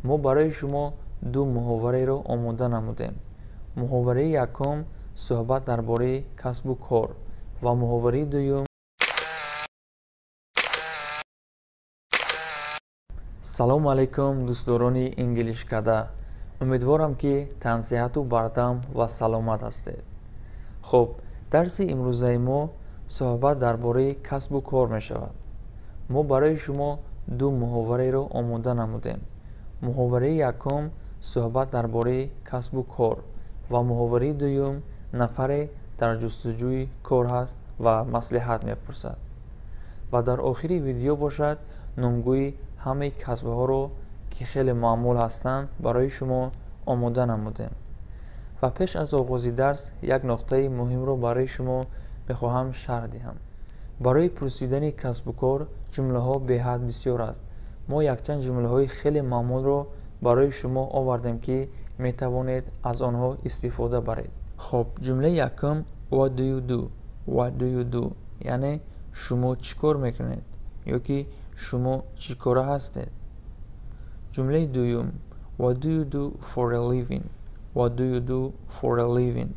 Мо барои шумо ду муҳовареро омода намудем. Муҳовараи якум суҳбат дар бораи касбу кор ва муҳовараи дуюм. Салому алайкум, дӯстдорони Инглишкада. Умедворам, ки тансиҳату бардам ва саломат ҳастед. Хуб, дарси имрӯзаи мо суҳбат дар бораи касбу кор мешавад. Мо барои шумо ду муҳовареро омода намудем. Муҳовараи якум суҳбат дар бораи касбу кор ва муҳовараи дуюм нафаре дар ҷустуҷӯи кор ҳаст ва маслиҳат мепурсад. Ва дар охири видео бошад, номгӯи ҳамаи касбҳоро, ки хеле маъмул ҳастанд, барои шумо омода намудем. Ва пеш аз оғози дарс як нуқтаи муҳимро барои шумо мехоҳам шарҳ диҳам. Барои пурсидани касбу кор ҷумлаҳо беҳад бисёр аст. Мо якчанд ҷумлаҳои хеле маъмулро барои шумо овардем, ки метавонед аз онҳо истифода баред. Хоб, ҷумлаи якум: What do you do? What do you do? Яъне шумо чӣ кор мекунед ё ки шумо чӣ кора ҳастед. Ҷумлаи дуюм: What do you do for a living? What do you do for a living?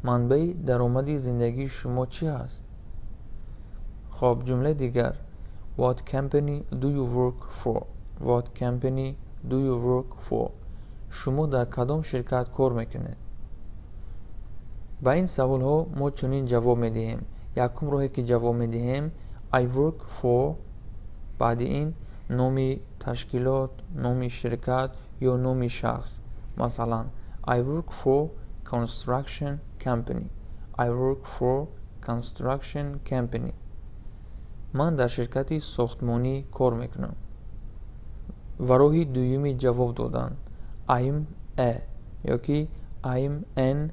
Манбаи даромади зиндагии шумо чӣ ҳаст? Хоб, ҷумлаи дигар: What company do you work for? What company do you work for? Шумо дар кадом ширкат кор мекунед? Ба ин саволҳо мо чунин ҷавоб медиҳем. Якум роҳе, ки ҷавоб медиҳем: I work for, баъди ин номи ташкилот, номи ширкат ё номи шахс. Масалан, I work for construction company. I work for construction company. Ман дар ширкати сохтмонӣ кор мекунам. Ва роҳи дуюми ҷавоб додан: I'm a ё ки I'm an,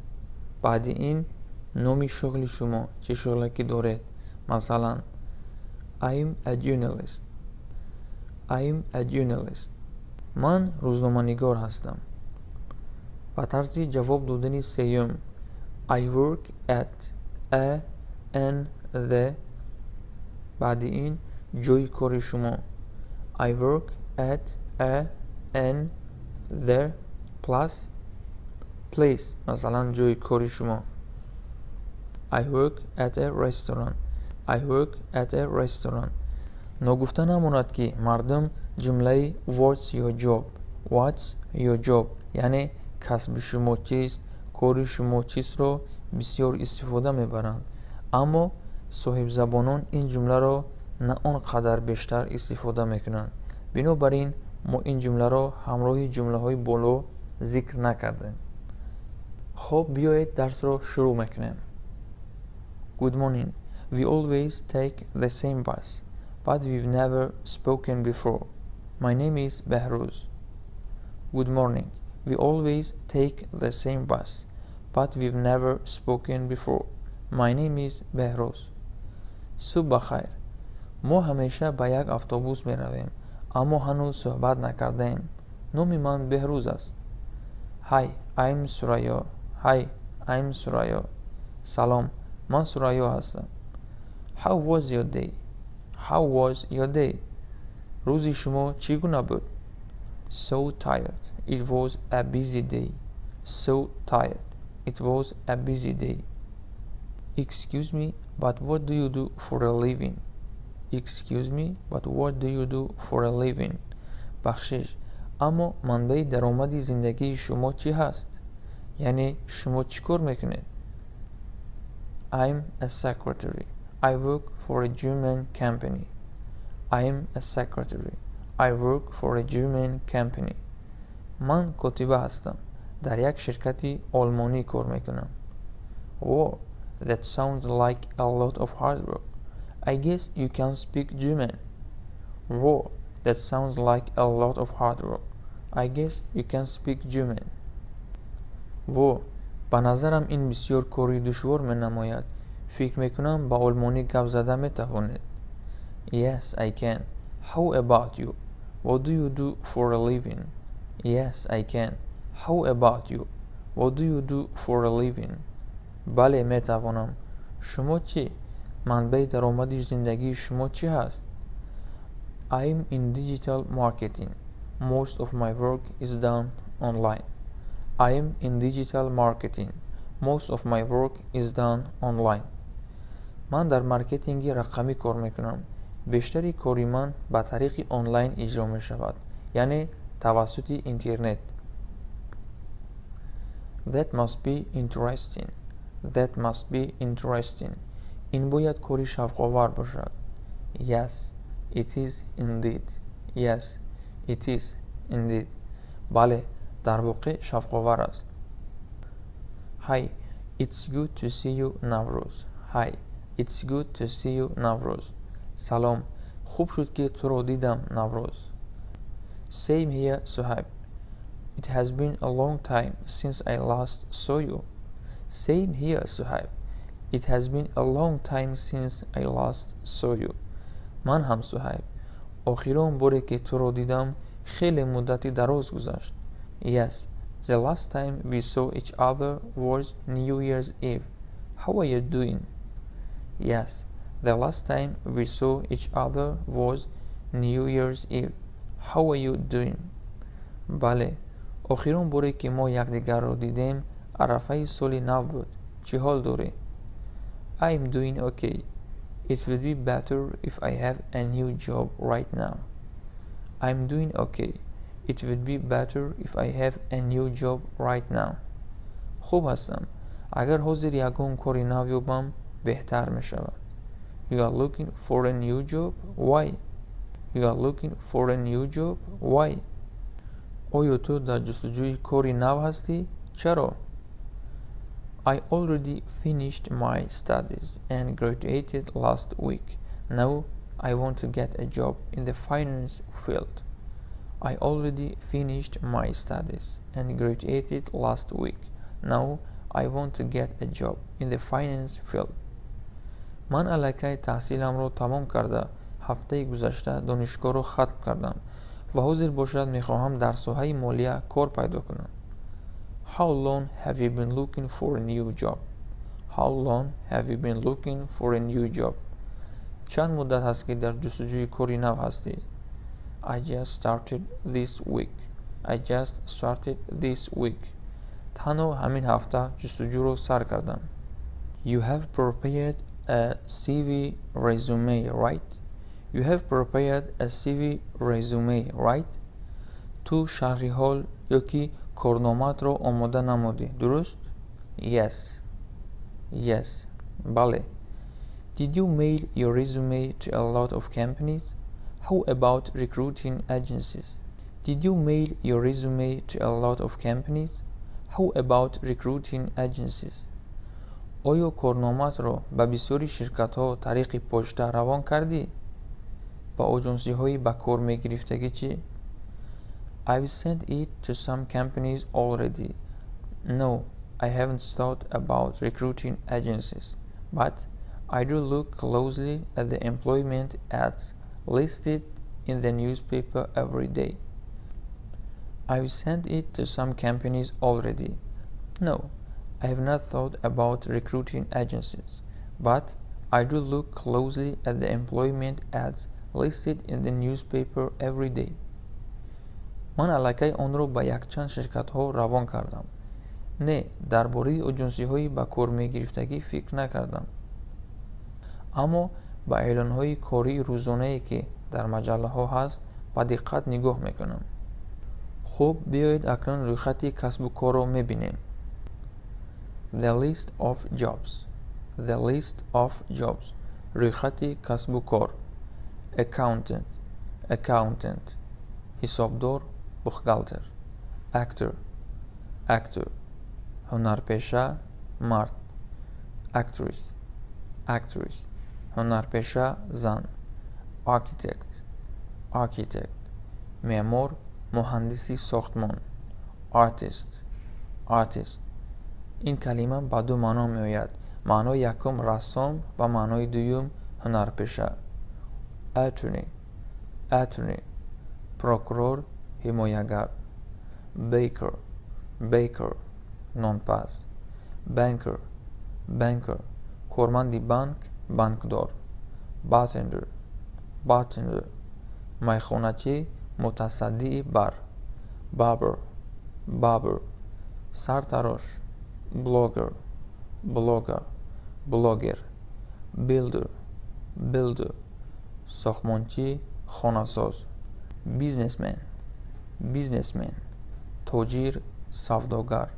баъди ин номи шуғли шумо, чӣ шуғле ки доред. Масалан, I'm a journalist. I'm a journalist. Ман рӯзноманигор ҳастам. Ба тарзи ҷавоб додани сеюм: I work at, a, an, the, баъди ин ҷойи кори шумо. I work at a, an, the plus place, масалан, ҷойи кори шумо. I work at a restaurant. I work at a restaurant. Ногуфта намонад, ки мардум ҷумлаи what's your job, what's your job, яъне касби шумо чист, кори шумо чистро бисёр истифода мебаранд, аммо соҳибзабонон ин ҷумларо на он қадар бештар истифода мекунанд. Бинобар ин мо ин ҷумларо ҳамроҳи ҷумлаҳои боло зикр накардем. Хоб, биёед, дарсро шурӯъ мекунем. Good morning. We always take the same bus, but we've never spoken before. My name is Behruz. Good morning. We always take the same bus, but we've never spoken before. My name is Behruz. Субҳ ба хайр. Мо ҳамеша ба як автобус меравем, аммо ҳанӯз суҳбат накардаем. Номи ман Беҳрӯз аст. Hi, I'm Сурайё. Hi, I'm Сурайё. Салом, ман Сурайё ҳастам. How was your day? How was your day? Рӯзи шумо чӣ гуна буд? So tired. It was a busy day. So tired. It was a busy day. Excuse me, but what do you do for a living? Excuse me, but what do you do for a living? Бахшиш, аммо манбаи даромади зиндагии шумо чӣ ҳаст, яъне шумо чӣ кор мекунед? I'm a secretary. I work for a German company. I'm a secretary. I work for a German company. Ман котиба ҳастам, дар як ширкати олмонӣ кор мекунам. Wow, that sounds like a lot of hard work. I guess you can speak German. Wow, that sounds like a lot of hard work. I guess you can speak German. Во, ба назарам ин бисёр кори душвор менамояд. Фикр мекунам, ба олмонӣ гап зада метавонед. Yes, I can. How about you? What do you do for a living? Yes, I can. How about you? What do you do for a living? Бале, метавонам. Шумо чӣ? Манбаи даромади зиндагии шумо чӣ ҳаст? I'm in digital marketing. Most of my work is done online. I am in digital marketing. Most of my work is done online. Ман дар маркетинги рақамӣ кор мекунам. Бештари кори ман ба тариқи онлайн иҷро мешавад, яъне тавассути интернет. That must be interesting. That must be interesting. Ин бояд кори шавқовар бошад. Yes, it is indeed. Yes, it is indeed. Бале, дар воқеъ шавқовар аст. Hi, it's good to see you, Navruz. Hi, it's good to see you, Navruz. Салом, хуб шуд, ки туро дидам, Наврӯз. Same here, Suhaib. It has been a long time since I last saw you. Same here, Suhaib. It has been a long time since I last saw you. Ман ҳам, Суҳайб. Охирон боре, ки туро дидам, хеле муддати дароз гузашт. Yes, the last time we saw each other was New Year's Eve. How are you doing? Yes, the last time we saw each other was New Year's Eve. How are you doing? Бале, охирон боре, ки мо якдигарро дидем, арафаи соли нав буд. Чӣ ҳол дорӣ? I am doing okay. It would be better if I have a new job right now. I'm doing okay. It would be better if I have a new job right now. Хуб ҳастам. Агар ҳозир ягон кори нав ёбам, беҳтар мешавад. You are looking for a new job? Why? You are looking for a new job? Why? Оё ту дар ҷустуҷӯи кори нав ҳастӣ? Чаро? I already finished my studies and graduated last week. Now I want to get a job in the finance field. I already finished my studies and graduated last week. Now I want to get a job in the finance field. Ман аллакай таҳсиламро тамом карда, ҳафтаи гузашта донишгоҳро хатм кардам ва ҳозир бошад мехоҳам дар соҳаи молия кор пайдо кунам. How long have you been looking for a new job? How long have you been looking for a new job? Чанд муддат ҳаст, ки дар ҷустуҷӯи кори нав ҳастӣ? I just started this week. I just started this week. Танҳо ҳамин ҳафта ҷустуҷӯро сар кардам. You have prepared a CV resume, right? You have prepared a CV resume, right? Ту шарҳи ҳол ё ки корномаатро омода намудӣ, дуруст? Yes. Бале. Did you mail your resume to a lot of companies? How about recruiting agencies? Did you mail your resume to a lot of companies? How about recruiting agencies? Оё корномаатро ба бисёри ширкатҳо тариқи почта равон кардӣ? Ба оҷонсиҳои ба кор мегирифтагӣ чӣ? I've sent it to some companies already. No, I haven't thought about recruiting agencies, but I do look closely at the employment ads listed in the newspaper every day. I've sent it to some companies already. No, I have not thought about recruiting agencies, but I do look closely at the employment ads listed in the newspaper every day. Ман аллакай онро ба якчанд ширкатҳо равон кардам. Не, дар бораи оҷонсиҳои ба кор мегирифтагӣ фикр накардам, аммо ба эълонҳои кории рӯзонае, ки дар маҷаллаҳо ҳаст, ба диққат нигоҳ мекунам. Хуб, биёед акнун рӯйхати касбу корро мебинем. The list of jobs. The list of jobs. Рӯйхати касбу кор. Accountant. Accountant. Ҳисобдор, бухгалтер. Actor. Actor. Ҳунарпеша, мард. Actress. Actress. Ҳунарпеша, зан. Architect. Architect. Меъмор, муҳандиси сохтмон. Artist. Artist. Ин калима ба ду маъно меояд: маънои якум рассом ва маънои дуюм ҳунарпеша. Attorney. Attorney. Прокурор, ҳимоягар. Baker. Baker. Нонпаз. Banker. Banker. Корманди банк, банкдор. Bartender. Bartender. Майхоначӣ, Мутасаддии бар. Barber, barber, сартарош. Blogger, blogger, блогер. Builder, builder, сохтмончӣ, хонасоз. Businessman, businessman, тоҷир, савдогар.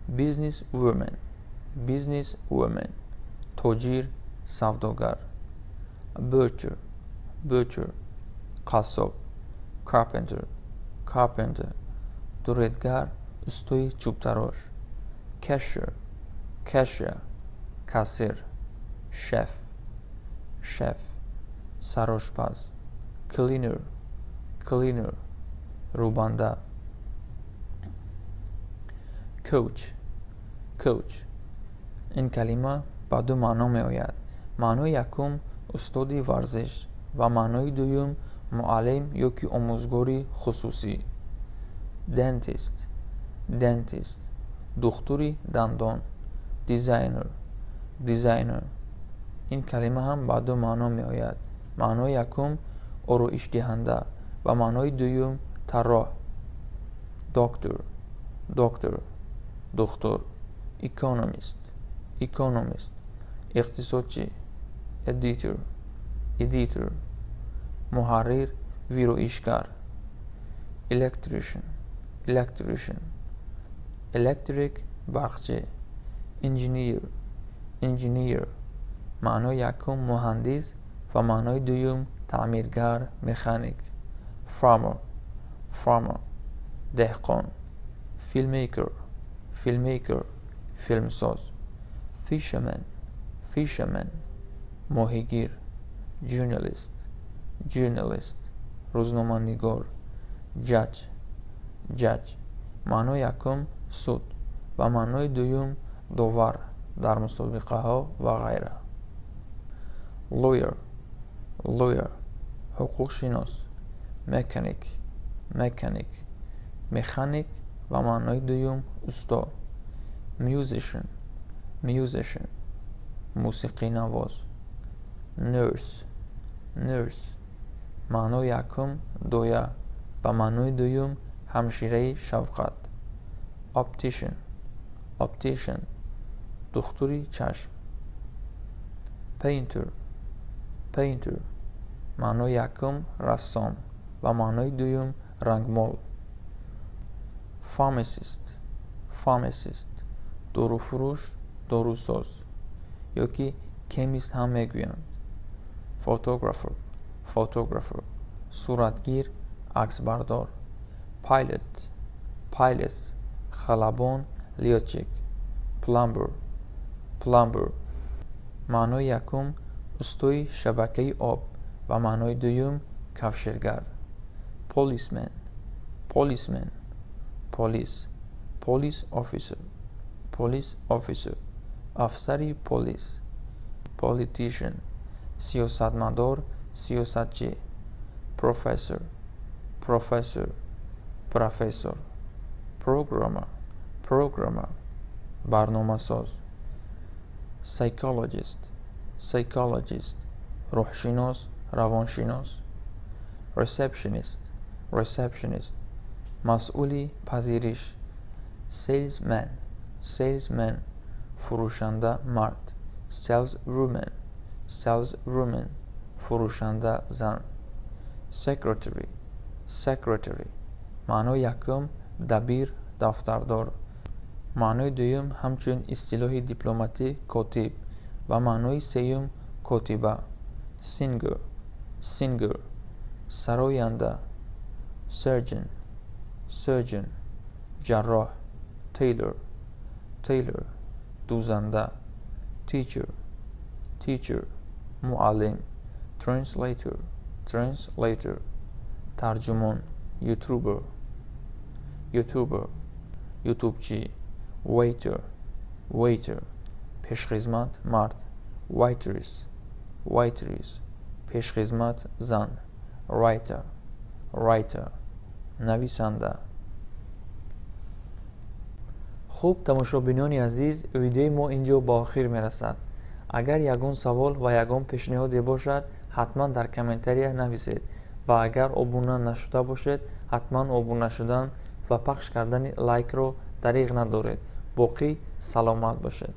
Businesswoman, businesswoman, тоҷир, савдогар. Butcher, butcher, қассоб. Carpenter, carpenter, дуредгар, устои чӯбтарош. Cashier, cashier, кассир. Chef, chef, сарошпаз. Cleaner, cleaner, рӯбанда. Coach, coach. Ин калима ба ду маъно меояд. Маънои якум устоди варзиш ва маънои дуюм муаллим ё ки омӯзгори хусусӣ. Dentist, dentist, духтури дандон. Designer, designer. Ин калима ҳам ба ду маъно меояд. Маънои якум ороишдиҳанда ва маънои дуюм тарроҳ. Doctor, doctor, духтур. Economist, economist, иқтисодчӣ. Editor, editor, муҳаррир, вироишгар. Electrician, electrician, электрик, барқчӣ. Engineer, engineer, маънои якум муҳандис ва маънои дуюм таъмиргар, механик. Farmer, farmer, деҳқон. Filmmaker, filmmaker, филмсоз. Fisherman, fisherman, моҳигир. Journalist, journalist, рӯзноманигор. Judge, judge, маънои якум суд ва маънои дуюм довар дар мусобиқаҳо ва ғайра. Lawyer, lawyer, ҳуқуқшинос. Mechanic, mechanic, механик ва маънои дуюм усто. Musician, musician, мусиқинавоз. Nurse, nurse, маънои якум доя ва маънои дуюм ҳамшираи шафқат. Optician, optician, духтури чашм. Painter, painter, маънои якум рассом ва маънои дуюм рангмол. Pharmacist, pharmacist, доруфурӯш, дорусоз ё ки chemist ҳам мегӯянд. Photographer, photographer, суратгир, аксбардор. Pilot, pilot, халабон, лётчик. Plumber, plumber, маънои якум устои шабакаи об ва маънои дуюм кафшергар. Policeman, policeman, полис. Police officer, police officer, афсари полис. Politician, сиёсатмадор, сиёсатчӣ. Professor, professor, профессор. Programmer, programmer, барномасоз. Psychologist, psychologist, рӯҳшинос, равоншинос. Receptionist, receptionist, масъули пазириш. Salesman, salesman, фурӯшанда мард. Saleswoman, saleswoman, фурӯшанда зан. Secretary, secretary, маънои якум дабир, дафтардор, маънои дуюм ҳамчун истилоҳи дипломатӣ котиб ва маънои сеюм котиба. Singer, singer, сароянда. Surgeon, surgeon, ҷарроҳ. Tailor, tailor, дӯзанда. Teacher, teacher, муаллим. Translator, translator, тарҷумон. Youtuber, youtuber, ютубчӣ. Waiter, waiter, пешхизмат мард. Waitress, waitress, пешхизмат зан. Writer, writer, нависанда. Хуб, тамошобинони азиз, видеои мо ин ҷо ба охир мерасад. Агар ягон савол ва ягон пешниҳоде бошад, ҳатман дар комментария нависед. Ва агар обуна нашуда бошед, ҳатман обуна шудан ва пахш кардани лайкро дариғ надоред. Боқӣ саломат бошед.